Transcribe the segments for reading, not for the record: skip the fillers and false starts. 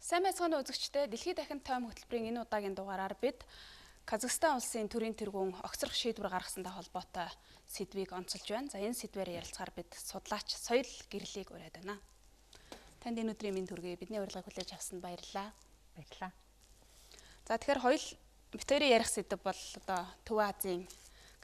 Сайн байцгаана үзэгчдээ, Дэлхийд дахин тойм хөтөлбөрийн энэ удаагийн дугаараар бид Казахстан улсын төрийн тэргүүн огцрох шийдвэр гаргасантай холбоотой сэдвийг онцолж байна. За, энэ сэдвээр ярилцахаар бид судлаач Соёл Гэрлийг уриад байна. Танд энэ өдрийн мэнд хүргэе. Бидний урилгыг хүлээж авсанд баярлалаа. Баярлалаа. За, тэгэхээр хоёул бид хоёрын ярих сэдэв бол одоо Төв Азийн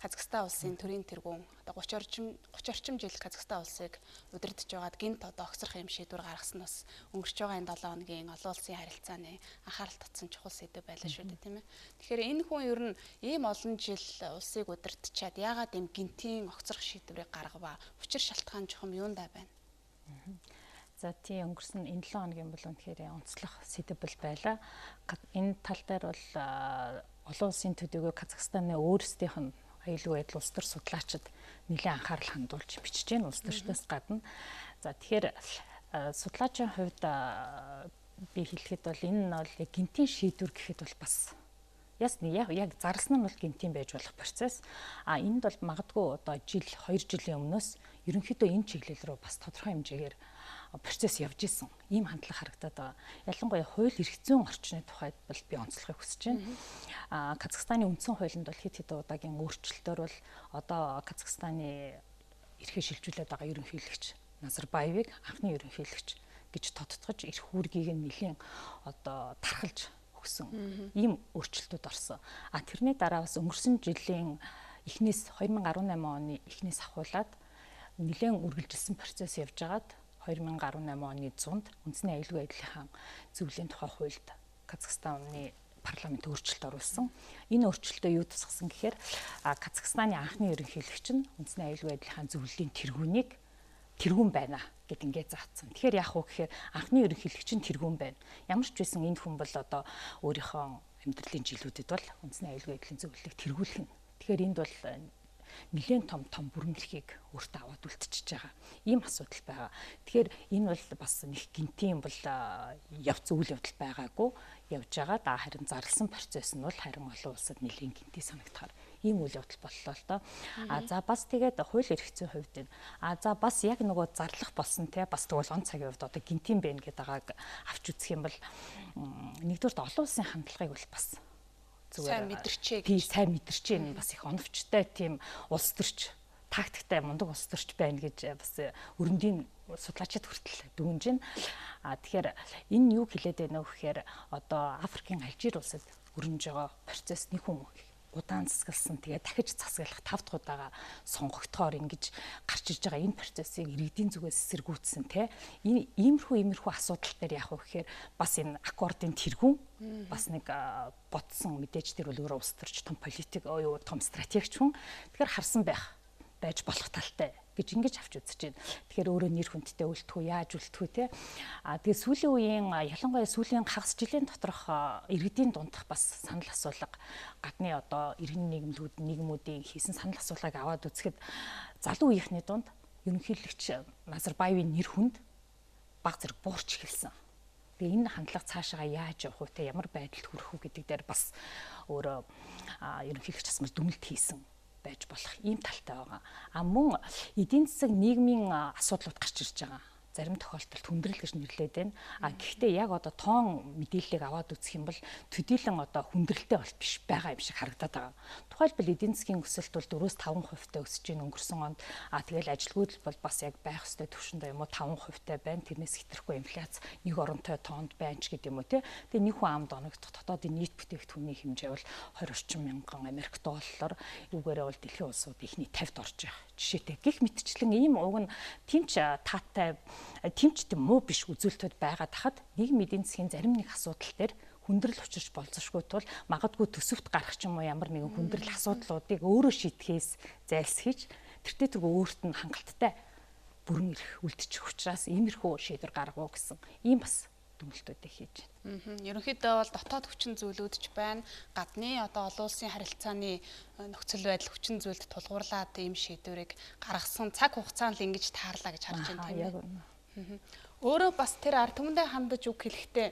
Казахстан улсын төрийн тэргүүн одоо 30 орчим жил Казахстан улсыг удирдах байгаад гинт одоо огцрох юм шийдвэр гаргасан нь бас өнгөрч байгаа энэ 7 хоногийн олон улсын харилцааны анхаарал татсан чухал сэдэв байлаа шүү дээ, тийм ээ. Тэгэхээр энэ хүн ер нь ийм олон жил улсыг удирдчаад яагаад ийм гинтийн огцрох шийдвэрийг гаргаваа? Учир шалтгаан чухам юундаа байна? За, тийм, өнгөрсөн энэ 7 хоногийн бол үнэхээр онцлог сэдэв бол байлаа. Энэ тал дээр бол олон улсын төдийгүй Казахстаны өөрсдийнх нь аюулгүй байдал улс төр судлаачид нэлээд анхаарал хандуулж бичиж байна улс төрчдөөс гадна. За, тэгэхээр судлаачийн хувьд би хэлэхэд бол энэ нь бол яг гинтийн шийдвэр гэхэд бол бас ясны яг зарласан нь бол гинтийн байж болох процесс. А энд бол магадгүй одоо жил 2 жилийн өмнөөс ерөнхийдөө энэ чиглэл рүү бас тодорхой хэмжээгээр процесс явж исэн. Ийм хандлага харагдаад байгаа. Ялангуяа хууль эрх зүйн орчны тухайд бол би онцлохыг хүсэж байна. Казахстаны үндсэн хуулинд бол хэд хэдэн удаагийн өөрчлөлтөөр бол одоо Казахстаны эрхээ шилжүүлээд байгаа ерөнхийлөгч Назарбаевыг анхны ерөнхийлөгч гэж тодтогч эрх үүргийг нь нэлийн одоо тархалж өгсөн ийм өөрчлөлтүүд орсон. А тэрний дараа бас өнгөрсөн жилийн эхнээс, 2018 оны эхнээс ахуулаад нэлээд үргэлжилсэн процесс явж байгаад 2018 оны 100-нд үндэсний аюулгүй байдлынхаа зөвлөлийн тухай хуульд Казахстаны парламент өөрчлөлт оруулсан. Энэ өөрчлөлтөө юу тусгасан гэхээр Казахстаны анхны ерөнхийлөгч нь үндэсний аюулгүй байдлынхаа зөвлөлийн тэргүүнийг тэргүүн байна гэд ингээд заасан. Тэгэхээр яах вэ гэхээр анхны ерөнхийлөгч нь тэргүүн байна. Ямар ч байсан энэ хүн бол одоо өөрийнхөө амьдралын жилүүдэд бол үндэсний аюулгүй байдлын зөвлөлийг тэргүүлэх нь. Тэгэхээр энд бол нэлээд том том бүрэмлэхийг өөртөө аваад үлдчихэж байгаа. Ийм асуудал байгаа. Тэгэхээр энэ бол бас нэг гинтийн бол явц үйл явдал байгаагүй явж байгаа. Да, харин зарласан процесс нь бол харин олон улсад нэлээд гинтий санагдахаар ийм үйл явдал боллоо л доо. А за, бас тэгээд хууль эрх зүйн хувьд энэ. А за, бас яг нөгөө зарлах болсон те, бас тэгвэл он цагийн хувьд одоо гинтийн бэ гэдэг байгааг авч үзэх юм бол нэгдүгээрт олон улсын хандлагыг бол бас зүгээр сайн мэдэрчээ гэж. Тий, сайн мэдэрчээ, энэ бас их оновчтой тийм улс төрч, тактиктай мундаг улс төрч байна гэж бас өрөндийн судлаачид хүртэл дүгнж байна. А тэгэхээр энэ юу хэлээд байна вэ гэхээр одоо Африкийн Алжир улсад өрнөж байгаа процесс нэг хүн удаан засагласан, тэгээ дахиж засаглах 5 дахь удаага сонгогдохоор ингэж гарч иж байгаа энэ процессыг иргэдийн зүгээс эсэргүүцсэн те, энэ иймэрхүү асуудал дээр яах вэ гэхээр бас энэ аккордын тэргүүн бас нэг бодсон, мэдээж тэр бол өөрөө улс төрч, том политик, юу, том стратегч хүн. Тэгэхээр харсан байх байж болох талтай гэж ингэж авч үзэж байна. Тэгэхээр өөрөө нэр хүндтэй үлдэх үү, яаж үлдэх үү те. А тэгээ сүүлийн үеийн, ялангуяа сүүлийн хагас жилийн доторх иргэдийн дундах бас санал асуулга, гадны одоо иргэн нийгэмлүүд, нийгмүүдийн хийсэн санал асуулгыг аваад үзэхэд залуу үеийнхний дунд ерөнхийлөгч Назарбаевын нэр хүнд баг зэрэг буурч эхэлсэн. Тэгээ энэ хандлага цаашаа яаж явах вэ те, ямар байдалд хүрэх үү гэдэг дээр бас өөрөө ерөнхийлөгч асмар дүгнэлт хийсэн байж болох ийм талтай байгаа. А мөн эдийн засаг, нийгмийн асуудлууд гарч ирж байгаа. Зарим тохиолдолд хүндрэл гэж нэрлээд байна. А гэхдээ яг одоо тоон мэдээллийг аваад үзэх юм бол төдийлөн одоо хүндрэлтэй бол биш байгаа юм шиг харагдаад байгаа. Тухайлбал эдийн засгийн өсөлт бол 4-5% та өсөж байна өнгөрсөн онд. А тэгэл ажилгүйдэл бол бас яг байх ёстой түвшинд юм уу 5% та байна. Тэрнээс хэтрэхгүй, инфляц нэг оронтой тоонд байна ч гэдэг юм уу те. Тэгээ нэг хүн амд оногдох дотоодын нийт бүтээгдэхүүний хэмжээ бол 20 орчим мянган Америк доллар. Үүгээрээ бол дэлхийн улсууд эхний 50-д орж байгаа жишээтэй. Гэх мэтчлэн ийм уг нь тийм ч таатай, тийм ч тийм муу биш үзүүлэлтүүд байгаа тахад нийгэм эдийн засгийн зарим нэг асуудал дээр хүндрэл учирч болзошгүй тул магадгүй төсөвт гарах ч юм уу ямар нэгэн хүндрэл асуудлуудыг өөрөө шийдэхээс зайлсхийж тэртээ тэргүй өөрт нь хангалттай бүрэн эрх үлдчих учраас иймэрхүү шийдвэр гаргав гэсэн ийм бас дүгнэлтүүдийг хийж байна. Ерөнхийдөө бол дотоод хүчин зүйлүүд ч байна. Гадны одоо олон улсын харилцааны нөхцөл байдал, хүчин зүйлд тулгуурлаад ийм шийдвэрийг гаргасан цаг хугацаанд л ингэж таарлаа гэж харж байна, тийм ээ. Өөрөө бас тэр ард түмэндээ хандаж үг хэлэхдээ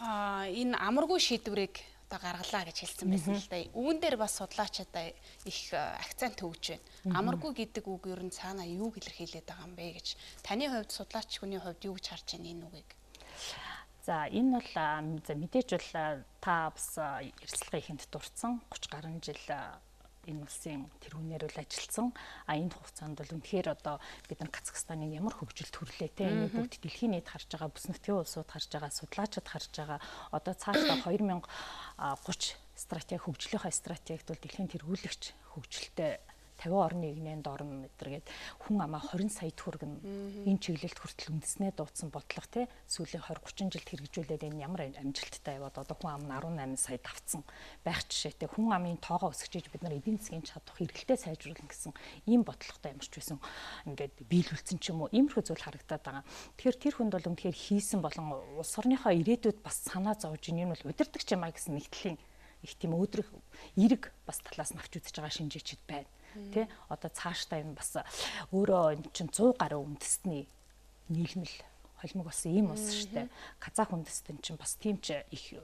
энэ амаргүй шийдвэрийг одоо гаргалаа гэж хэлсэн байсан л да. Үүн дээр бас судлаачдаа их акцент өгж байна. Амаргүй гэдэг үг ер нь цаанаа юуг илэрхийлээд байгаа юм бэ гэж. Таны хувьд, судлаач хүний хувьд юу гэж харж байна энэ үгийг? За энэ бол за мэдээж бол та бас ярилцлагын ихэнд дурдсан 30 гаруй жил энэ улсын тэргүүнээр бол ажилласан. А энэ хугацаанд бол үнэхээр одоо бид нар Казахстаныг ямар хөгжилд хүрлээ те, энэ бүгд дэлхийн нийт харж байгаа, бүс нутгийн улсууд харж байгаа, судлаачид харж байгаа. Одоо цаашдаа 2030 стратеги, хөгжлийнхаа стратегид бол дэлхийн тэргүүлэгч хөгжилтэй 50 орны игнэнд орно гэтэргээд хүн амаа 20 сая төгрөг энэ чиглэлд хүртэл үндэснээ дуудсан бодлого те, сүүлийн 20 30 жилд хэрэгжүүлээд энэ ямар амжилттай яваад одоо хүн ам нь 18 сая давцсан байх жишээтэй. Хүн амын тоогоо өсгөж бид нар эдийн засгийн чадвар хэрэглээ сайжруулна гэсэн ийм бодлоготой ямарч байсан ингээд биелүүлсэн ч юм уу, иймэрхүү зүйл харагдаад байгаа. Тэгэхээр тэр хүнд бол үнэхээр хийсэн болон улс орныхоо ирээдүйд бас санаа зовж энэ бол удирдагч юм а гэсэн нэгтгэлийн их тийм өөдрөг эрэг бас талаас нь авч үзэж байгаа шинжээчд байна. Тэ одоо цаашдаа энэ бас өөрөө энэ чинь 100 гаруй үндэстний нийлмэл холимог болсон ийм улс штэ. Казах үндэстэн чинь бас тийм ч их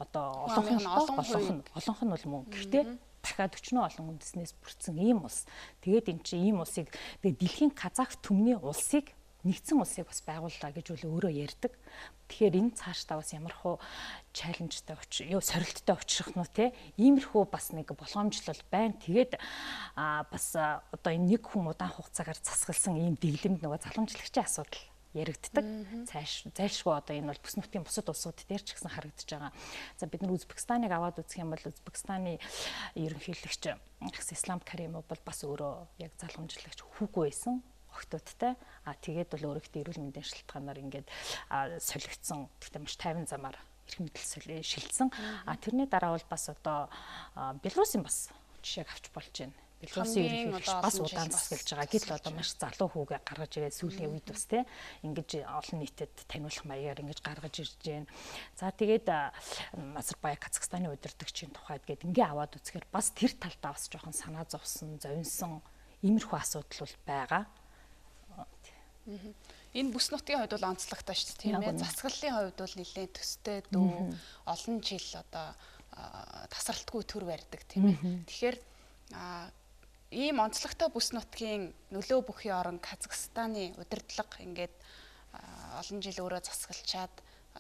одоо олонх нь бол мөн. Гэхдээ дахиад 40 олон үндэснээс бүрдсэн ийм улс. Тэгээд энэ чинь ийм улсыг тэгээд дэлхийн казах түмний улсыг нэгдсэн улсыг бас байгууллаа гэж үл өөрөө ярьдаг. Тэгэхээр энэ цаашдаа бас ямар хуу чаленжтай сорилттой учрах нь те, иймэрхүү бас нэг болгоомжлол байна. Тэгээд бас одоо энэ нэг хүн удаан хугацаагаар засгалсан ийм дэглэмд нөгөө залгамжлагчийн асуудал яригддаг. Зайлшгүй одоо энэ бол бүс нутгийн бусад улсууд дээр ч гэсэн харагдаж байгаа. За бид нар Узбекистаныг аваад үзэх юм бол Узбекистаны ерөнхийлөгч Ислам Каримов бол бас өөрөө яг залгамжлагч хүүгүй байсан охтуудтай. А тэгээд бол өөрийнхөө эрүүл мэндийн шалтгаанаар ингээд солигдсон. Гэхдээ маш тайван замаар эрх мэдэл шилжсэн. А тэрний дараа бол бас одоо Беларусын бас жишээг авч болж байна. Беларусын ерөнхийлөгч бас удаан засаглаж байгаа. Гэтэл одоо маш залуу хүүгээ гаргаж ирээд сүүлийн үед бас те ингэж олон нийтэд таниулах маягаар ингэж гаргаж ирж байна. За тэгээд Назарбаев Казахстаны удирдагчийн тухайд гээд ингээ аваад үзэхээр бас тэр талдаа бас жоохон санаа зовсон, зовинсон иймэрхүү асуудал бол байгаа. Энэ бүс нутгийн хувьд бол онцлогтой шүү дээ, тийм ээ. Засаглалын хувьд бол нэлээд төстэй дүү олон жил одоо тасралтгүй төр барьдаг, тийм ээ. Тэгэхээр ийм онцлогтой бүс нутгийн нөлөө бүхий орон Казахстаны удирдлага ингээд олон жил өөрөө засаглчаад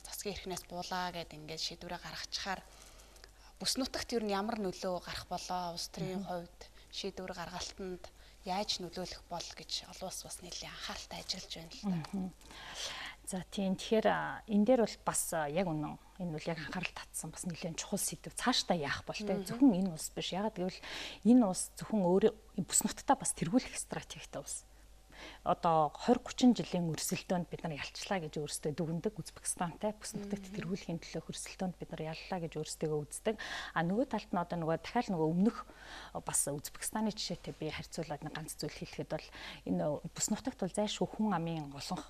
засгийн эрхнээс буулаа гэд ингээд шийдвэрээ гаргачихаар бүс нутагт ер нь ямар нөлөө гарах болоо, улс төрийн хувьд шийдвэр гаргалтанд яаж нөлөөлөх бол гэж олон улс бас нэлээд анхааралтай ажиллаж байна л та. За тийм, тэгэхээр энэ дээр бол бас яг үнэн энэ бол яг анхаарал татсан бас нэлээд чухал сэдв. Цаашдаа яах бол те, зөвхөн энэ улс биш. Ягаад гэвэл энэ улс зөвхөн өөрөө бүс нутагтаа бас тэргүүлэх стратегитай улс. Одоо 20 30 жилийн өрсөлдөөнд бид нар ялчлаа гэж өөрсдөө дүгнэдэг. Узбекистантай бүс нутагт тэргүүлэхийн төлөө өрсөлдөөнд бид нар яллаа гэж өөрсдөө үздэг. А нөгөө талд нь одоо нөгөө дахиад нөгөө өмнөх бас Узбекистаны жишээтэй би харьцуулаад нэг ганц зүйл хэлэхэд бол энэ бүс нутагт бол зайлшгүй хүн амын олонх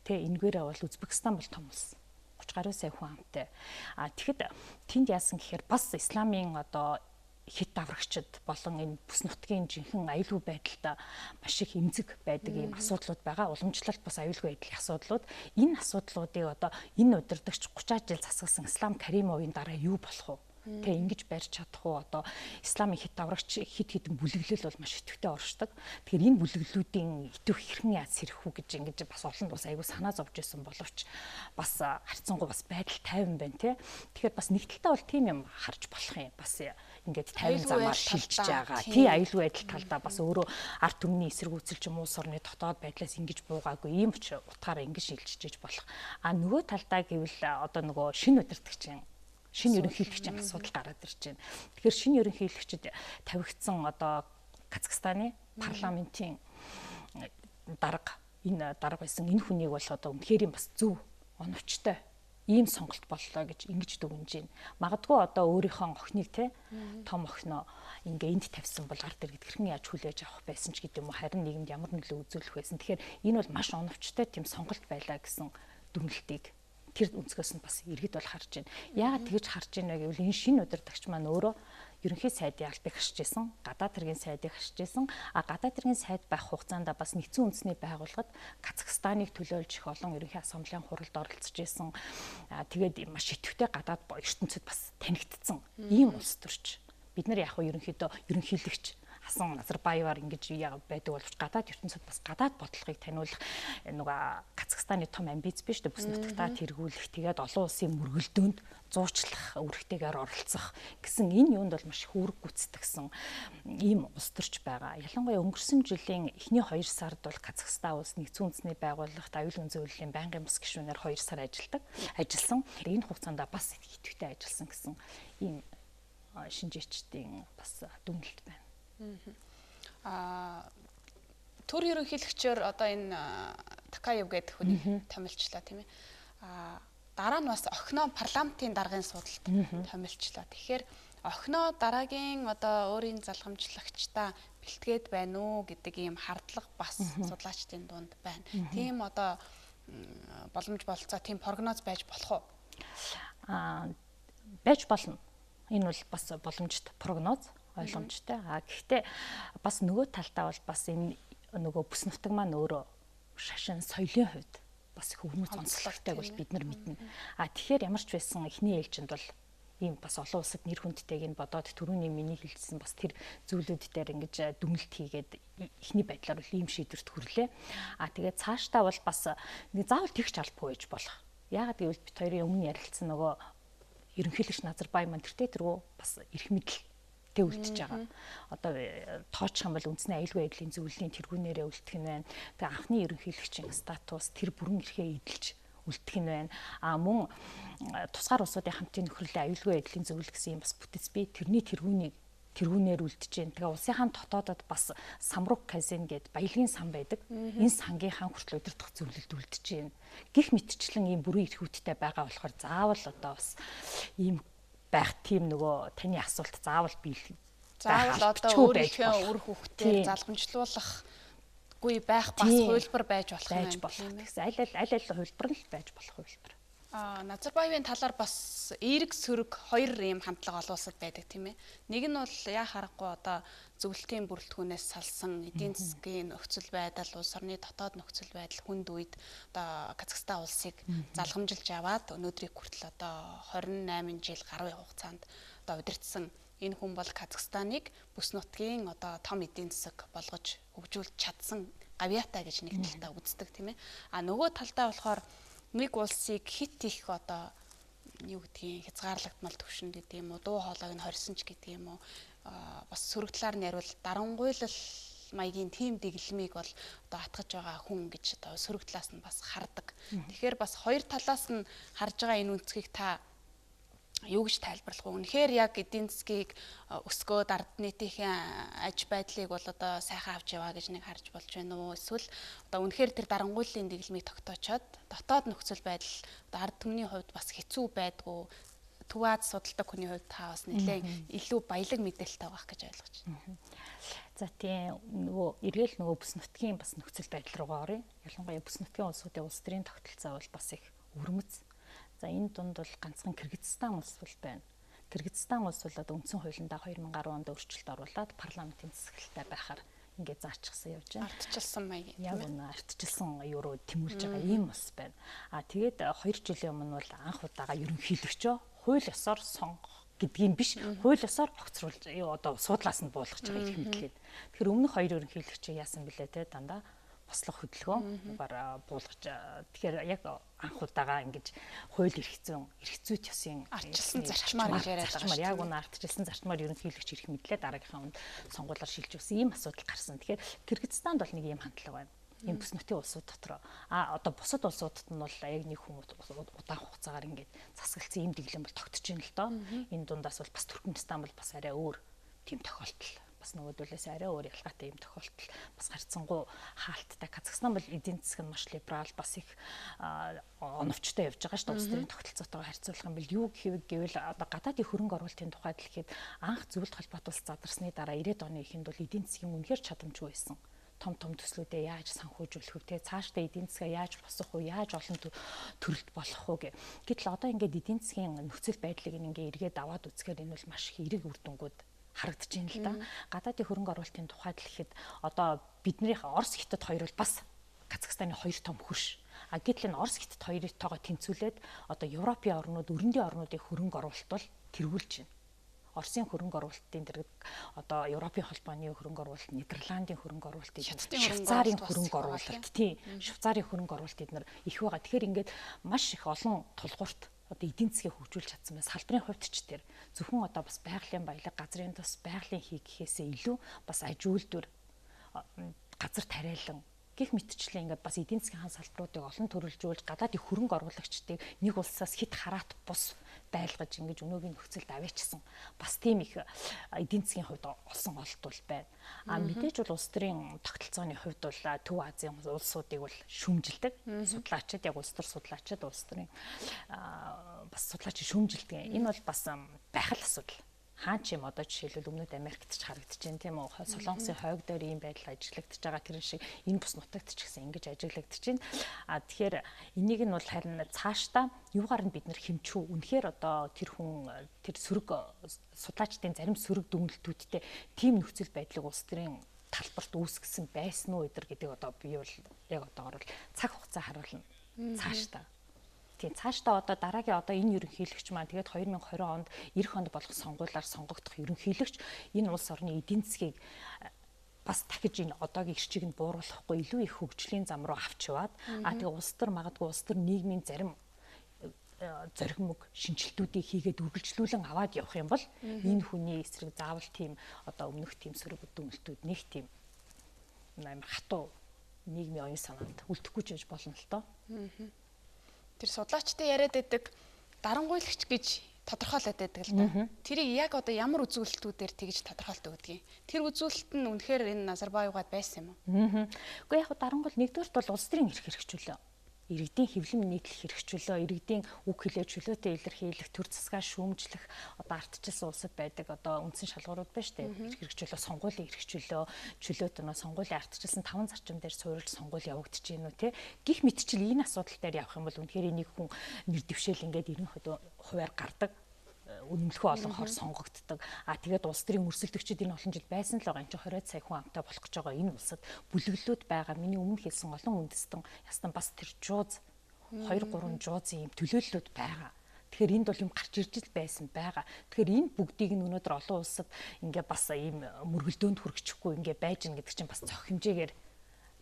те, энэгээрээ бол Узбекистан бол том улс. 30 гаруй сая хүн амтай. А тэгэхэд тэнд яасан гэхээр бас исламын одоо хит даврагчд болон энэ бүс нутгийн жинхэнэ аюулгүй байдалтай маш их эмзэг байдаг ийм асуудлууд байгаа. Уламжлалт бас аюулгүй байдлын асуудлууд. Энэ асуудлуудыг одоо энэ удирдагч 30 жил засагласан Ислам Каримовын дараа юу болох вэ? Тэ ингэж барьж чадах уу? Одоо исламын хит даврагч хит хитэн бүлэглэл бол маш идэвхтэй оршдог. Тэгэхээр энэ бүлэглэлүүдийн идэвх хэрхэн яаж сэрэх үү гэж ингэж бас олон улс аягүй санаа зовж исэн боловч бас харьцангуй бас байдал тайван байна те. Тэгэхээр бас нэг талдаа бол тийм юм харж болох юм. Бас ингээд тайван замаар шилжиж байгаа. Тий, аюулгүй байдал талдаа бас өөрөө ард түмний эсэргүүцэл ч юм уу улс орны дотоод байдлаас ингэж буугаагүй ийм ч утгаараа ингэж шилжиж болох. А нөгөө талдаа гэвэл одоо нөгөө шинэ удирдагчийн шинэ ерөнхийлөгчийн асуудал гараад ирж байна. Тэгэхээр шинэ ерөнхийлөгчд тавигдсан одоо Казахстаны парламентын дарга, энэ дарга байсан энэ хүнийг бол одоо үнэхээр бас зөв оновчтой ийм сонголт боллоо гэж ингэж дүгнэж байна. Магадгүй одоо өөрийнхөө охиныг те том охиноо ингээ энд тавьсан бол ард иргэд хэрхэн яаж хүлээж авах байсан ч гэдэг юм уу, харин нийгэмд ямар нөлөө үзүүлэх байсан. Тэгэхээр энэ бол маш оновчтой тийм сонголт байлаа гэсэн дүгнэлтийг тэр өнцгөөс нь бас иргэд бол харж байна. Яагаад тэгж харж байна вэ гэвэл энэ шинэ удирдагч маань өөрөө ерөнхий сайдын албыг хашиж исэн, гадаад хэргийн сайдыг хашиж исэн. А гадаад хэргийн сайд байх хугацаанд бас нэгдсэн үндэсний байгууллагад Казахстаныг төлөөлж их олон ерөнхий ассамблийн хуралд оролцож исэн. Тэгээд маш идэвхтэй гадаад ертөнцид бас танигдсан ийм улс төрч. Бид нар яг хөө ерөнхийдөө ерөнхийлөгч Хасан Назарбаеваар ингэж байдаг боловч гадаад ертөнцид бас гадаад бодлогыг таниулах нөгөө Казахстаны том амбиц биш үү? Бүс нутагтаа тэргүүлэх, тэгээд олон улсын мөргөлдөөнд зуучлах үүрэгтэйгээр оролцох гэсэн энэ юунд бол маш их үүрэг гүйцэтгэсэн ийм улс төрч байгаа. Ялангуяа өнгөрсөн жилийн эхний 2 сард бол Казахстан улс нэгдсэн үндэсний байгууллагт аюулгүй зөвлөлийн байнгын бус гишүүнээр 2 сар ажилласан. Энэ хугацаанд бас идэвхтэй ажилласан гэсэн ийм шинжээчдийн бас дүгнэлт байна. Төр ерөнхийлөгчөөр одоо энэ Токаев гэдэг хүнийг томилчлаа, тийм ээ. Дараа нь бас охиноо парламентын даргын судалд томилчлаа. Тэгэхээр охиноо дараагийн одоо өөрийн залгамжлагчдаа бэлтгээд байна уу гэдэг ийм хардлага бас судлаачдын дунд байна. Тийм одоо боломж болцоо, тийм прогноз байж болох уу? Байж болно. Энэ бол бас боломжтой прогноз, ойлгомжтой. Гэхдээ бас нөгөө талдаа бол бас энэ нөгөө бүс нутаг маань өөрөө шашин соёлын хувьд бас их өвөрмөц онцлогтой бол бид нар мэднэ. Тэгэхээр ямар ч байсан эхний ээлжинд бол ийм бас олон улсад нэр хүндтэйг нь бодоод түрүүний миний хэлсэн бас тэр зүйлүүд дээр ингэж дүгнэлт хийгээд эхний байдлаар бол ийм шийдвэрт хүрлээ. Тэгээд цаашдаа бол бас нэг заавал тэгч албагүй байж болох. Яагаад гэвэл бид хоёрын өмнө ярилцсан нөгөө ерөнхийлөгч Назарбаев маань тэртээ тэргүй бас эрх мэдэлтэй үлдчихэж байгаа. Одоо тоочих юм бол үндэсний аюулгүй байдлын зөвлөлийн тэргүүнээрээ үлдэх нь байна. Тэгээ анхны ерөнхийлөгчийн статус тэр бүрэн эрхээ эдэлж үлдэх нь байна. Мөн тусгаар улсуудын хамтын нөхөрлөлийн аюулгүй байдлын зөвлөл гэсэн юм бас бүтэц бий. Тэрний тэргүүнээр үлдэж байна. Тэгээ улсынхаа дотоодод бас Самрук казин гээд баялагын сан байдаг. Энэ сангийнхаа хүртэл удирдах зөвлөлд үлдэж байна. Гэх мэтчлэн ийм бүрэн эрхүүдтэй байгаа болохоор заавал одоо бас ийм байх тийм нөгөө таны асуулт заавал биелэх. Заавал одоо өөрийнхөө үр хүүхдээр залгамжлуулахгүй байх бас хувилбар байж болох юм байна. Тэгсэн аль аль хувилбар нь л байж болох хувилбар. Назарбаевын талаар бас эерэг сөрөг хоёр ийм хандлага олон улсад байдаг, тийм ээ. Нэг нь бол яа харахгүй одоо зөвлөлтийн бүрэлдэхүүнээс салсан эдийн засгийн нөхцөл байдал, улс орны дотоод нөхцөл байдал хүнд үед одоо Казахстан улсыг залгамжилж аваад өнөөдрийг хүртэл одоо 28 жил гаруй хугацаанд одоо удирдсан энэ хүн бол Казахстаныг бүс нутгийн одоо том эдийн засаг болгож хөгжүүлж чадсан гавьяатай гэж нэг талдаа үздэг, тийм ээ. Нөгөө талдаа болохоор нэг улсыг хит их одоо юу гэдгийг хязгаарлагдмал төвшөнд гэдэг юм уу, дуу хоолойг нь хорьсон ч гэдэг юм уу, бас сөрөг талаар нь яриул дарангуйлал маягийн тим дэглэмийг бол одоо атгаж байгаа хүн гэж одоо сөрөг талаас нь бас хардаг. Тэгэхээр бас хоёр талаас нь харж байгаа энэ үнцгийг та юу гэж тайлбарлах вэ? Үнэхээр яг эдийн засгийг өсгөөд ард нийтийн аж байдлыг бол одоо сайхан авч яваа гэж нэг харж болж байна уу? Эсвэл одоо үнэхээр тэр дарангуйллын дэглэмийг тогтоочоод дотоод нөхцөл байдал одоо ард түмний хувьд бас хэцүү байдгүй, Төв Аз судалдаг хүний хувьд та бас нэлээд илүү баялаг мэдээлэлтэй байх гэж ойлгож байна. За тийм, нөгөө эргээл нөгөө бүс нутгийн бас нөхцөл байдал руугаа оръё. Ялангуяа бүс нутгийн улсуудын улс төрийн тогтолцоо бол бас их өвөрмөц. За энэ дунд бол ганцхан Кыргызстан улс бол байна. Кыргызстан улс бол одоо үндсэн хуулиндаа 2010 онд өөрчлөлт оруулаад парламентын засаглалтай байхаар ингээд заачихсан явж байна. Ардчилсан маяг. Яг үнэ ардчилсан юу руу тэмүүлж байгаа ийм улс байна. Тэгээд 2 жилийн өмнө бол анх удаага ерөнхийлөгчөө хууль ёсоор сонгох гэдгийг биш, хууль ёсоор огцруулж юу одоо суудлаас нь буулгаж байгаа эрх мэдлээ. Тэгэхээр өмнөх хоёр ерөнхийлөгчийг яасан бэлээ те, дандаа бослох хөдөлгөөн буулгаж, тэгэхээр яг анх удаага ингэж хууль эрх зүйн эрх зүйт ёсын ардчилсан зарчмаар гэж яриад байгаа шүү. Яг үнэ ардчилсан зарчмаар ерөнхийлөгч эрх мэдлээ дараагийнхаа үнд сонгуулиар шилжүүлсэн ийм асуудал гарсан. Тэгэхээр Кыргызстанд бол нэг ийм хандлага байна. Ийм бүс нутгийн улсууд дотор. Одоо бусад улсуудад нь бол яг нэг хүмүүс удаан хугацаагаар ингэж засаглалцсан ийм дэглэм бол тогтож байна л доо. Энэ дундаас бол бас Туркменистан бол бас арай өөр тийм тохиолдол, бас нөгөөдөлөөс арай өөр ялгаатай юм тохиолдол бас гарцсангуу хаалттай. Казахстан бол эдийн засаг нь маш либерал, бас их оновчтой явж байгаа шүү дээ. Улс төрийн тогтолцоотойгоо харьцуулах юм бол юу гэвэл одоо гадаадын хөрөнгө оруулалтын тухайд хэлэхэд анх зөвлөлт холбоот улс задарсны дараа 90-ад оны эхэнд бол эдийн засгийн үнэхээр чадамжгүй байсан. Том том төслүүдээ яаж санхүүжүүлэх вэ, те цаашдаа эдийн засгаа яаж босгох вэ, яаж олон төрөлт болох вэ гэх. Гэтэл одоо ингээд эдийн засгийн нөхцөл байдлыг ингээ эргээд аваад үзэхээр энэ бол маш их эерэг үр дүнгууд харагдаж байна л да. Гадаадын хөрөнгө оруулалтын тухайд хэлэхэд одоо биднийх Орос Хятад хоёр бол бас Казахстаны хоёр том хөрш. Гэтэл энэ Орос Хятад хоёртойгоо тэнцвүүлээд одоо Европын орнууд, өрөндийн орнуудын хөрөнгө оруулалт бол тэргүүлж байна. Оросын хөрөнгө оруулалтын дэргэд одоо Европын холбооны хөрөнгө оруулалт, Нидерландын хөрөнгө оруулалт, Швейцарын хөрөнгө оруулалт, тийм, Швейцарын хөрөнгө оруулалт эднэр их байгаа. Тэгэхээр ингээд маш их олон тулгуурт одоо эдийн засгийг хөгжүүлж чадсан байна. Салбарын хувьд ч тэр зөвхөн одоо бас байгалийн баялаг, газрын тус, байгалийн хий гэхээсээ илүү бас аж үйлдвэр, газар тариалан гэх мэтчлэн ингээд бас эдийн засгийн хан салбаруудыг олон төрөлжүүлж гадаадын хөрөнгө оруулагчдыг нэг улсаас хит хараат бус байлгаж ингэж өнөөгийн нөхцөлд аваачсан бас тийм их эдийн засгийн хувьд олсон олт бол байна. А мэдээж бол улс төрийн тогтолцооны хувьд бол Төв Азийн улсуудыг бол шүүмжилдэг. Судлаачид яг улс төр судлаачид улс төрийн бас судлаач шүүмжилдэг. Энэ бол бас байх л асуудал. Хаан ч юм одоо жишээлбэл Өмнөд Америкт ч харагдаж байна, тийм үү? Солонгосын хойг дээр ийм байдал ажиглагдаж байгаа, тэр шиг энэ бус нутагт ч гэсэн ингэж ажиглагдаж байна. А тэгэхээр энийг нь бол харин цаашдаа юугаар нь бид нэр хэмжих үү? Үнэхээр одоо тэр хүн тэр сөрөг судлаачдын зарим сөрөг дүгнэлтүүдтэй тийм нөхцөл байдлыг улс төрийн талбарт үүсгэсэн байсан уу өдр гэдэг одоо би бол яг одоогор бол цаг хугацаа харуулна. Цаашдаа. Тийм, цаашдаа одоо дараагийн одоо энэ ерөнхийлөгч маань тэгээд 2020 онд эх онд болох сонгуулиар сонгогдох ерөнхийлөгч энэ улс орны эдийн засгийг бас дахиж энэ одоогийн эрчийг нь бууруулахгүй илүү их хөгжлийн зам руу авч яваад а тэгээ улс төр магадгүй улс төр нийгмийн зарим зориг мөг шинжилтүүдийг хийгээд үргэлжлүүлэн аваад явах юм бол энэ хүний эсрэг заавал тийм одоо өмнөх тийм сөрөг дүгнэлтүүд нэг тийм амар хатуу нийгмийн оюун санаанд үлдэхгүй ч байж болно л доо. Тэр судлаачтай яриад байдаг дарангуйлагч гэж тодорхойлоод байдаг л да. Тэрийг яг одоо ямар үзүүлэлтүүдээр тэгж тодорхойлт өгдөг юм? Тэр үзүүлэлт нь үнэхээр энэ Назарбаевгаад байсан юм уу? Үгүй яг дарангуйл нэгдүгээрт бол улс төрийн эрх хэрэгчлөө. Иргэдийн хэвлэм нийтлэх эрх чөлөө, иргэдийн үг хэлээ чөлөөтэй илэрхийлэх, төр засгаа шүүмжлэх одоо ардчилсан улсад байдаг одоо үндсэн шалгуурууд байна шүү дээ. Эрх чөлөө, сонгуулийн эрх чөлөө, чөлөөт нөө сонгуулийн ардчилсан 5 зарчим дээр суурилж сонгуул явагдаж байна уу те. Гэх мэтчил энэ асуудал дээр явах юм бол үнэхээр нэг хүн нэр дэвшээл ингээд 90% гардаг, үнэмлэхүү олонхоор сонгогддог. А тэгээд улс төрийн өрсөлдөгчд энэ олон жил байсан л байгаа. Энд чинь 20 сая хүн амтай болох гэж байгаа энэ улсад бүлэглэлүүд байгаа. Миний өмнө хэлсэн олон үндэстэн ястан бас тэр жууз 2 3 жуузын юм төлөөллүүд байгаа. Тэгэхээр энд бол юм гарч ирж л байсан байгаа. Тэгэхээр энэ бүгдийг нь өнөөдөр олон улсад ингээ бас ийм мөргөлдөөнд хүргэчихгүй ингээ байж гин гэдэг чинь бас цох хэмжээгээр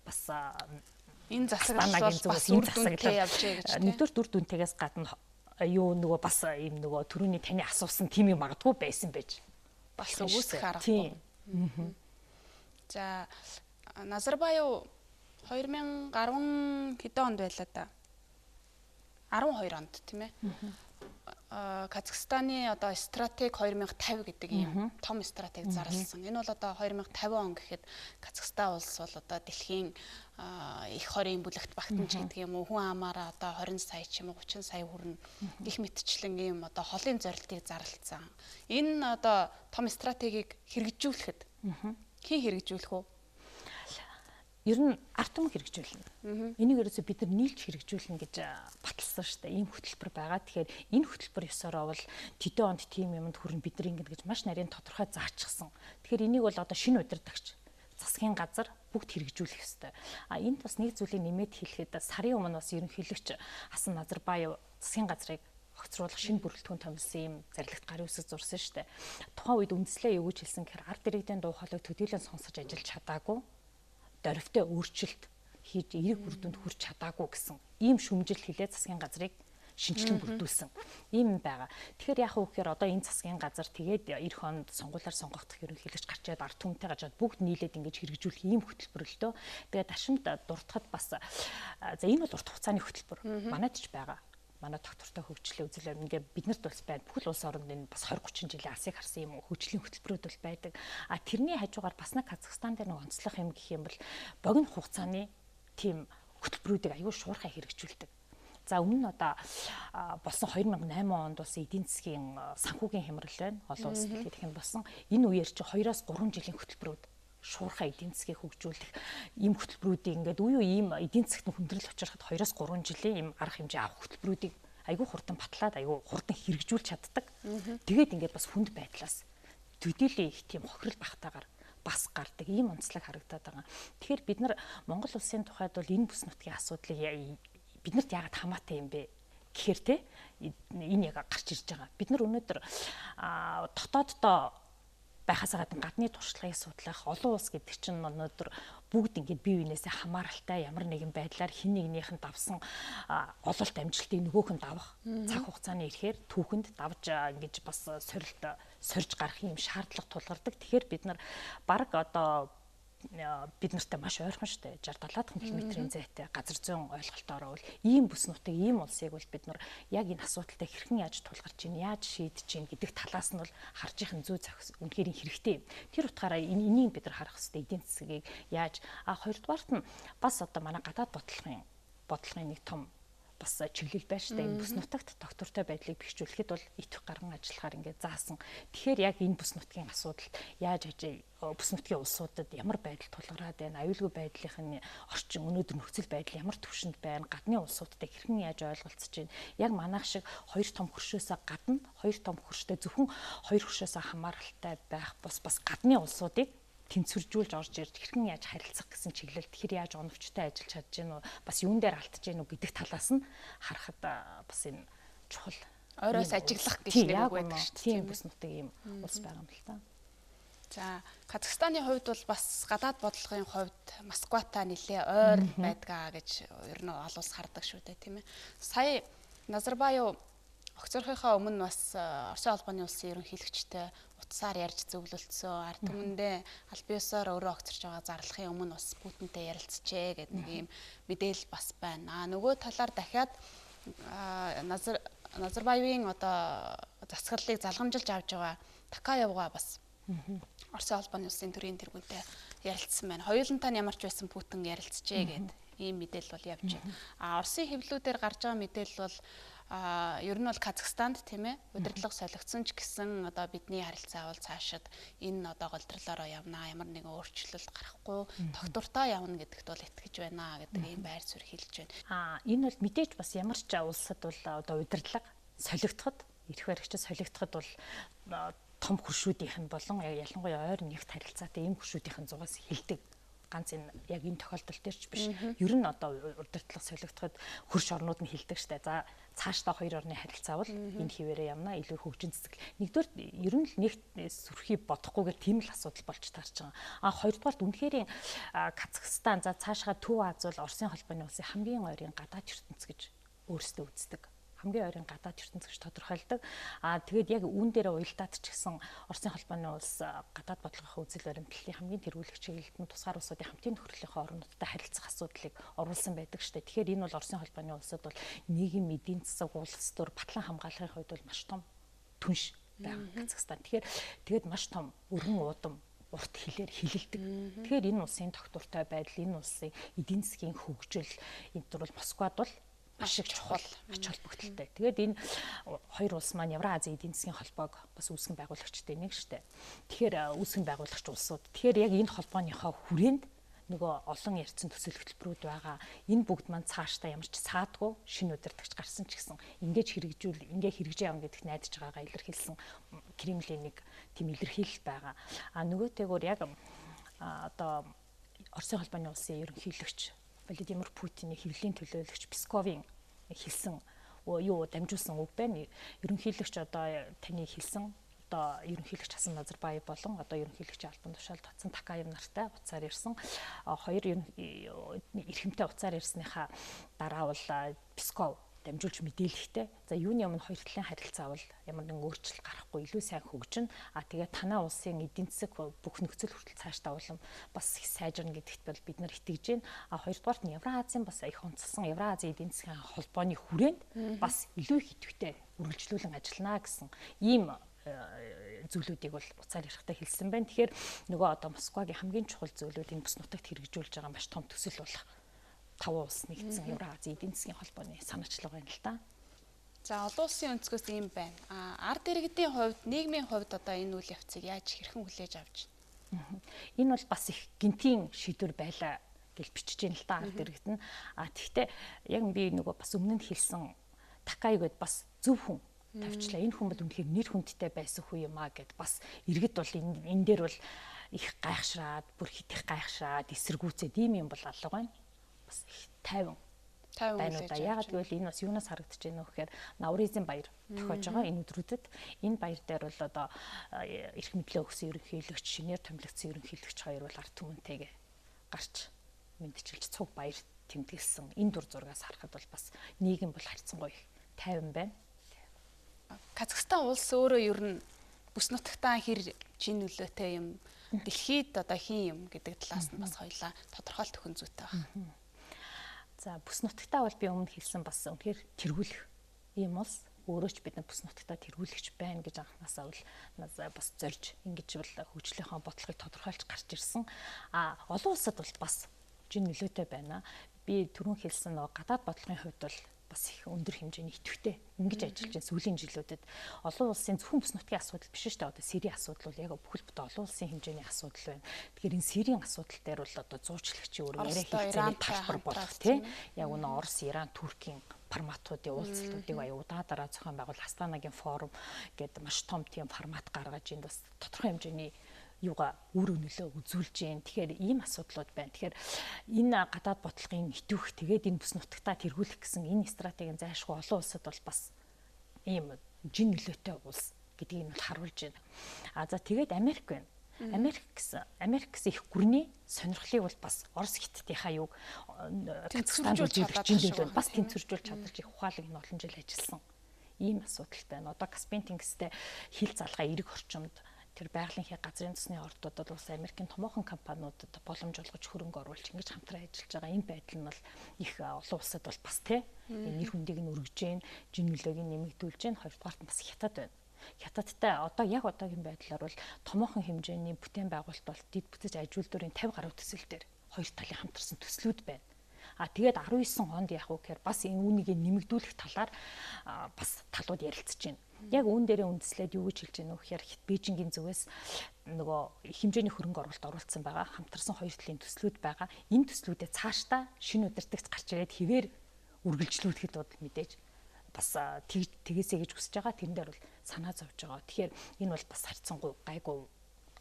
бас энэ засаглал бол бас үр дүнтэй явж байгаа гэж. Нэгдүгээр үр дүнтэйгээс гадна юу нөгөө бас ийм нөгөө түрүүний таны асуусан тийм юм магадгүй байсан байж бас үүсэх аргагүй. За Назарбаев 2010 хэдэн онд байлаа да? 12 онд тийм ээ. Казахстаны одоо стратеги 2050 гэдэг ийм том стратеги зарласан. Энэ бол одоо 2050 он гэхэд Казахстан улс бол одоо дэлхийн их хорийн бүлэгт багтамж гэдэг юм уу, хүн амаараа одоо 20 сая ч юм уу 30 сая хүрнэ гэх мэтчлэн ийм одоо холын зорилтыг зарласан. Энэ одоо том стратегийг хэрэгжүүлэхэд хэн хэрэгжүүлэх вэ? Ер нь ард түмэн хэрэгжүүлнэ. Энийг ерөөсөө бид нар нийлж хэрэгжүүлнэ гэж баталсан шүү дээ. Ийм хөтөлбөр байгаа. Тэгэхээр энэ хөтөлбөр ёсороо бол тэдэн онд тийм юмд хүрнэ бид нар ингэнэ гэж маш нарийн тодорхой заачихсан. Тэгэхээр энийг бол одоо шинэ удирдагч засгийн газар бүгд хэрэгжүүлэх ёстой. А энд бас нэг зүйлийг нэмээд хэлэхэд сарын өмнө бас ерөнхийлөгч Хасан Назарбаев засгийн газрыг огцруулах шинэ бүрэлдэхүүн томилсон ийм зарлагт гарын үсэг зурсан шүү дээ. Тухайн үед үндслээ юу гэж хэлсэн гэхээр ард иргэдийн дуу хоолойг төдийлөн сонсож ажиллаж чадаагүй, дөрвтэй өөрчлөлт хийж эерэг үр дүнд хүрч чадаагүй гэсэн ийм шүмжил хэлээ засгийн газрыг шинжилэн бүрдүүлсэн ийм байгаа. Тэгэхээр яах вэ гэхээр одоо энэ засгийн газар тэгээд эх онд сонгуулиар сонгогдох ерөнхийлөгч гарчаад ард түмэнтэй гарчаад бүгд нийлээд ингэж хэрэгжүүлэх ийм хөтөлбөр л дөө. Тэгээд ташамд дуртахад бас за энэ бол урт хугацааны хөтөлбөр. Манайд ч байгаа. Манай доктортой хөгжлийн үзэл ингээ биднэрт бас байна. Бүхэл улс оронд энэ бас 20 30 жилийн алсыг харсан юм хөгжлийн хөтөлбөрүүд бол байдаг. А тэрний хажуугаар бас нэг Казахстан дээр нэг онцлог юм гэх юм бол богино хугацааны тийм хөтөлбөрүүдийг аюул шуурхай хэрэгжүүлдэг. За өмнө нь одоо болсон 2008 онд бас эдийн засгийн санхүүгийн хямрал байна. Олон улс дэлхийд ихэн болсон. Энэ үеэр чи 2-оос 3 жилийн хөтөлбөрүүд шуурхай эдийн засгийг хөгжүүлэх ийм хөтөлбөрүүдийг ингээд үе үе ийм эдийн засагт хүндрэл учрахад 2-оос 3 жилийн ийм арга хэмжээ авах хөтөлбөрүүдийг айгүй хурдан батлаад айгүй хурдан хэрэгжүүлж чаддаг. Тэгээд ингээд бас хүнд байдлаас төдийлөн их тийм хохирол багтаагаар бас гардаг ийм онцлог харагдаад байгаа. Тэгэхээр бид нар Монгол улсын тухайд бол энэ бүс нутгийн асуудлыг биднэрт яагаад хамаатай юм бэ гэхээр те энэ яг гарч ирж байгаа. Бид нар өнөөдөр дотооддоо байхаас гадна гадны туршлагыг судлах олон улс гэдэг чинь өнөөдөр бүгд ингээд бие биенээсээ хамааралтай ямар нэгэн байдлаар хин нэгнийх нь давсан ололт амжилтыг нөгөөх нь давах цаг хугацааны ирэхээр түүхэнд давж ингэж бас сорилт сорж гарах юм шаардлага тулгардаг. Тэгэхээр бид нар баг одоо бид нартай маш ойрхон штэ 60 70 км-ийн зайтай газар зүйн ойлголтоороо бол ийм бүс нутаг, ийм улсыг бол бид нар яг энэ асуудалтай хэрхэн яаж тулгарч ийн, яаж шийдэж ийн гэдэг талаас нь бол харж ихэн зүй зохис үнэхээр хэрэгтэй. Тэр утгаараа энийг бид нар харах хэрэгтэй, эдийн засгийг яаж. А хоёрдугаарт нь бас одоо манай гадаад бодлогын нэг том бас чиглэл байна шүү дээ. Энэ бүс нутагт тогтвортой байдлыг бэхжүүлэхэд бол идэвх гарган ажиллахаар ингээд заасан. Тэгэхээр яг энэ бүс нутгийн асуудалд яаж бүс нутгийн улсуудад ямар байдал тулгараад байна, аюулгүй байдлын орчин, өнөөдөр нөхцөл байдал ямар түвшинд байна, гадны улсуудтай хэрхэн яаж ойлголцож байна. Яг манайх шиг хоёр том хөршөөсөө гадна, хоёр том хөрштэй зөвхөн хоёр хөршөөсөө хамааралтай байх бас гадны улсуудыг тэнцвэржүүлж орж ирж хэрхэн яаж харилцах гэсэн чиглэлд хэр яаж оновчтой ажиллаж чадж гэнэ үү, бас юун дээр алдаж гэнэ үү гэдэг талаас нь харахад бас энэ чухал. Ойроос ажиглах гэж нэг үг байдаг шүү дээ. Тийм бүс нутаг ийм улс байгаа юм л та. За, Казахстаны хувьд бол бас гадаад бодлогын хувьд Москватай нэлээ ойр байдгаа гэж ер нь олон улс хардаг шүү дээ, тийм ээ. Сая Назарбаев огцорхийнхаа өмнө бас Оросын холбооны улсын ерөнхийлөгчтэй утсаар ярьж зөвлөлдсөн. Ард түмэндээ аль биесээр өөрөө огцорч байгаа зарлахын өмнө бас Путинтэй ярилцжээ гэдэг нэг ийм мэдээлэл бас байна. А нөгөө талаар дахиад Назарбаевын одоо засаглалыг залгамжилж авч байгаа Такаевгаа бас Оросын холбооны улсын төрийн тэргүүнтэй ярилцсан байна. Хоёулантай нь ямар ч байсан Путин ярилцжээ гэдэг ийм мэдээлэл бол явж байна. А Оросын хэвлэлүүдээр гарч байгаа мэдээлэл бол ер нь бол Казахстанд тийм ээ удирдлага солигдсон ч гэсэн одоо бидний харилцаа бол цаашид энэ одоо голдрлоороо явна, ямар нэгэн өөрчлөлт гарахгүй тогтвортой явна гэдэгт бол итгэж байна гэдэг ийм байр суурь хэлж байна. Энэ бол мэдээж бас ямар ч улсад бол одоо удирдлага солигдоход, эрх баригчид солигдоход бол том хөршүүдийнх нь болон ялангуяа ойр нэгт харилцаатай ийм хөршүүдийнх нь зугаас хилдэг. Ганц энэ яг энэ тохиолдол дээр ч биш. Ер нь одоо удирдлага солигдоход хөрш орнууд нь хилдэг штэ. За цаашдаа хоёр орны харилцаа бол энэ хിവэрээ явна, илүү хөгжин цэцэг. Нэгдүгээр ер нь л нэгт сүрхий бодохгүйгээр тийм л асуудал болж таарч байгаа. А хоёрдугаарт үнэхээр Казахстан за цаашгаа Төв Аз бол Оросын холбооны улсын хамгийн ойрын гадаад ертөнц гэж өөрсдөө үздэг. Хамгийн ойрын гадаад ертөнц гэж тодорхойлдог. Аа тэгээд яг үүн дээр уялдаад ч гэсэн Оросын холбооны улс гадаад бодлогын үзэл баримтлалын хамгийн тэргүүлэх чиглэлд нь тусгаар улсуудын хамтын нөхөрлийнхөө орнуудтай харилцах асуудлыг оруулсан байдаг штэ. Тэгэхээр энэ бол Оросын холбооны улсад бол нийгэм, эдийн засаг, улс төр батлан хамгаалахын хувьд бол маш том түнш байгаа Казахстан. Тэгэхээр тэгээд маш том өргөн уудам урт хилээр хилэлдэг. Тэгэхээр энэ улсын тогтвортой байдал, энэ улсын эдийн засгийн хөгжил энэ төр бол Москвад бол маш их чухал ач холбогдолтой. Тэгээд энэ хоёр улс маань Евразийн эдийн засгийн холбоог бас үүсгэн байгуулагчтай нэг штэ. Тэгэхээр үүсгэн байгуулагч улсууд. Тэгэхээр яг энэ холбооныхоо хүрээнд нөгөө олон ярьсан төсөл хөтөлбөрүүд байгаа. Энэ бүгд маань цаашдаа ямар ч саадгүй шинэ удирдагч гарсан ч гэсэн ингэж хэрэгжүүл, ингээ хэрэгжээ явна гэдэгт найдаж байгаагаа илэрхийлсэн Кремлийн нэг тийм илэрхийлэл байгаа. А нөгөөтэйгөр яг одоо Оросын холбооны улсын ерөнхийлөгч Владимир Путиний хэвлэлийн төлөөлөгч Песковын хэлсэн юу дамжуулсан үг байна. Ерөнхийлөгч одоо таны хэлсэн одоо ерөнхийлөгч Хасан Назарбаев болон одоо ерөнхийлөгчийн албан тушаал татсан Такаев нартай уцаар ирсэн. Хоёр эрхэмтэй уцаар ирснийхаа дараа бол Песков дамжуулж мэдээлэхтэй. За юуны өмнө хоёр талын харилцаа бол ямар нэгэн өөрчлөлт гарахгүй илүү сайн хөгжинэ. А тэгээ танаа улсын эдийн засаг бүх нөхцөл хүртэл цаашдаа улам бас их сайжирна гэдэгт бол бид нар итгэж байна. А хоёрдугаарт нь Евразийн бас их онцлсон Евразийн эдийн засгийн холбооны хүрээнд бас илүү их идэвхтэй үргэлжлүүлэн ажиллана гэсэн ийм зүйлүүдийг бол уцаар ярихдаа хэлсэн байна. Тэгэхээр нөгөө одоо Москвагийн хамгийн чухал зүйлүүд энэ бүс нутагт хэрэгжүүлж байгаа маш том төсөл болох 5 улс нэгдсэн Евразийн эдийн засгийн холбооны санаачлага байна л да. За олон улсын өнцгөөс ийм байна. А ард иргэдийн хувьд, нийгмийн хувьд одоо энэ үйл явцыг яаж хэрхэн хүлээж авч байна? Энэ бол бас их гинтийн шийдвэр байлаа гэж бичиж байна л да ард иргэд нь. А тэгвэл яг би нөгөө бас өмнө нь хэлсэн Такаев гэд бас зөв хүн тавьчлаа. Энэ хүн бол үнэхээр нэр хүндтэй байсан хүн юм а гэд бас иргэд бол энэ дээр бол их гайхшраад, бүр хит их гайхшраад, эсэргүүцээд ийм юм бол алга байна. Бас их тайван Байна уу да. Яагаад гэвэл энэ бас юунаас харагдаж байна вэ гэхээр Наврызын баяр тохиож байгаа энэ өдрүүдэд. Энэ баяр дээр бол одоо эрх мэдлээ өгсөн ерөнхийлөгч, шинээр томилогдсон ерөнхийлөгч хоёр бол ард түмэнтэйгээ гарч мэдчилж цуг баяр тэмдэглэсэн. Энэ дүр зургаас харахад бол бас нийгэм бол харьцангуй их тайван байна. Казахстан улс өөрөө ер нь бүс нутагтаа хэр жин нөлөөтэй юм, дэлхийд одоо хин юм гэдэг талаас нь бас хоёлаа тодорхойлт өгөх зүйтэй байна. За, бүс нутагтаа бол би өмнө хэлсэн бас үнэхээр тэргүүлэх ийм улс. Өөрөө ч бид нар бүс нутагтаа тэргүүлэгч байна гэж анхнаасаа бол бас зорж ингэж бол хөгжлийнхөө бодлогыг тодорхойлж гарч ирсэн. А олон улсад бол бас жин нөлөөтэй байна. Би түрүүн хэлсэн нөгөө гадаад бодлогын хувьд бол бас их өндөр хэмжээний идэвхтэй ингэж ажиллаж байна сүүлийн жилүүдэд. Олон улсын зөвхөн бүс нутгийн асуудал биш шүү дээ. Одоо Сирийн асуудал бол яг бүхэл бүтэн олон улсын хэмжээний асуудал байна. Тэгэхээр энэ Сирийн асуудал дээр бол одоо зуучлагчийн өөр яриа хэлцээний талбар болох тий. Яг үнэ Орос, Иран, Туркийн форматуудын уулзалтуудыг аяа удаадараа зохион байгуул Астанагийн форум гэдэг маш том тийм формат гаргаж энд бас тодорхой хэмжээний юугаа үр өнөлөө үзүүлж гин. Тэгэхээр ийм асуудлууд байна. Тэгэхээр энэ гадаад бодлогын итвэх тэгээд энэ бүс нутагтаа тэргүүлэх гэсэн энэ стратегийн зайлшгүй олон улсад бол бас ийм жин нөлөөтэй улс гэдгийг нь бол харуулж байна. А за тэгээд Америк байна. Америк гэсэн их гүрний сонирхлыг бол бас Орос Хятадынхаа юг Казахстанд үзүүлэх жин нөлөө бас тэнцвэржүүлж чадаж их ухаалаг нь олон жил ажилласан ийм асуудал байна. Одоо Каспийн тэнгистэй хил залгаа эрэг орчимд тэр байгалийн газрын тосны ордууд бол бас Америкийн томоохон компаниудад боломж олгож хөрөнгө оруулж ингэж хамтран ажиллаж байгаа энэ байдал нь бол их олон улсад бол бас тий нэр хүндийг нь өргөж гин, жин нөлөөг нь нэмэгдүүлж гин. Хоёрдугаарт нь бас Хятад байна. Хятадтай одоо яг одоогийн байдлаар бол томоохон хэмжээний бүтээн байгуулалт бол дэд бүтэж аж үйлдвэрийн 50 гаруй төсөл дээр хоёр талын хамтарсан төслүүд байна. А тэгээд 19 онд яах вэ гэхээр бас энэ үүнийг нэмэгдүүлэх талаар бас талууд ярилцж байна. Яг үүн дээрээ үндэслээд юу гэж хэлж байна вэ гэхээр Бээжингийн зүгээс нөгөө их хэмжээний хөрөнгө оруулалт оруулсан байгаа. Хамтарсан хоёр талын төслүүд байгаа. Энэ төслүүдэд цаашдаа шинэ удирдагч гарч ирээд хэвээр үргэлжлүүлэхэд бол мэдээж бас тэгээсэй гэж хүсэж байгаа. Тэрэн дээр бол санаа зовж байгаа. Тэгэхээр энэ бол бас харьцангуй гайгүй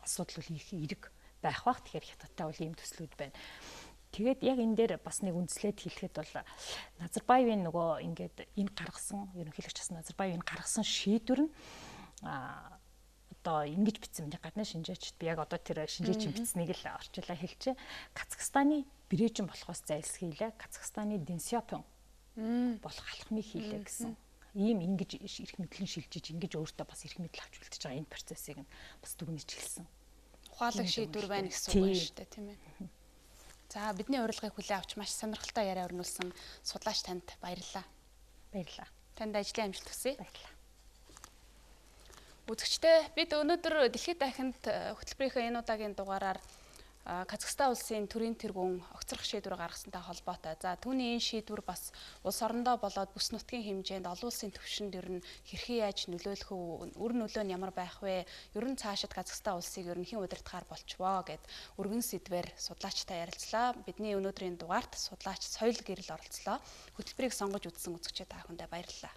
асуудал бол их эрэг байх бах. Тэгэхээр Хятадтай бол ийм төслүүд байна. Тэгээд яг энэ дээр бас нэг үндэслээд хэлэхэд бол Назарбаевын нөгөө ингээд энэ гаргасан ерөнхийлөгч бас Назарбаевын гаргасан шийдвэр нь одоо ингэж бичсэн юм. Гадны шинжээчд би яг одоо тэр шинжээчийн бичснийг л орчуулаа хэлчихэ. Казахстаны Брежин болохоос зайлсхийлээ. Казахстаны Дэн Сяопин болох алхмыг хийлээ гэсэн. Ийм ингэж эрх мэдлэн шилжиж ингэж өөртөө бас эрх мэдэл авч үлдэж байгаа энэ процессыг нь бас дүгнэж хэлсэн. Ухаалаг шийдвэр байна гэсэн үг байна шүү дээ, тийм ээ. За, бидний урилгыг хүлээн авч маш сонирхолтой яриа өрнүүлсэн судлаач танд баярлалаа. Баярлалаа. Танд ажлын амжилт хүсье. Баярлалаа. Үзэгчдээ, бид өнөөдөр Дэлхийд дахинд хөтөлбөрийнхөө энэ удаагийн дугаараар Казахстан улсын төрийн тэргүүн огцрох шийдвэр гаргасантай холбоотой. За, түүний энэ шийдвэр бас улс орондоо болоод бүс нутгийн хэмжээнд олон улсын түвшинд ер нь хэрхэн яаж нөлөөлөх вэ? Үр нөлөө нь ямар байх вэ? Ер нь цаашид Казахстан улсыг ер нь хэн удирдахаар болчихвоо гэд өргөн сэдвээр судлаачтай ярилцлаа. Бидний өнөөдрийн дугаарт судлаач Соёл Гэрэл оролцлоо. Хөтөлбөрийг сонгож үзсэн үзэгчид та бүхэндээ баярлалаа.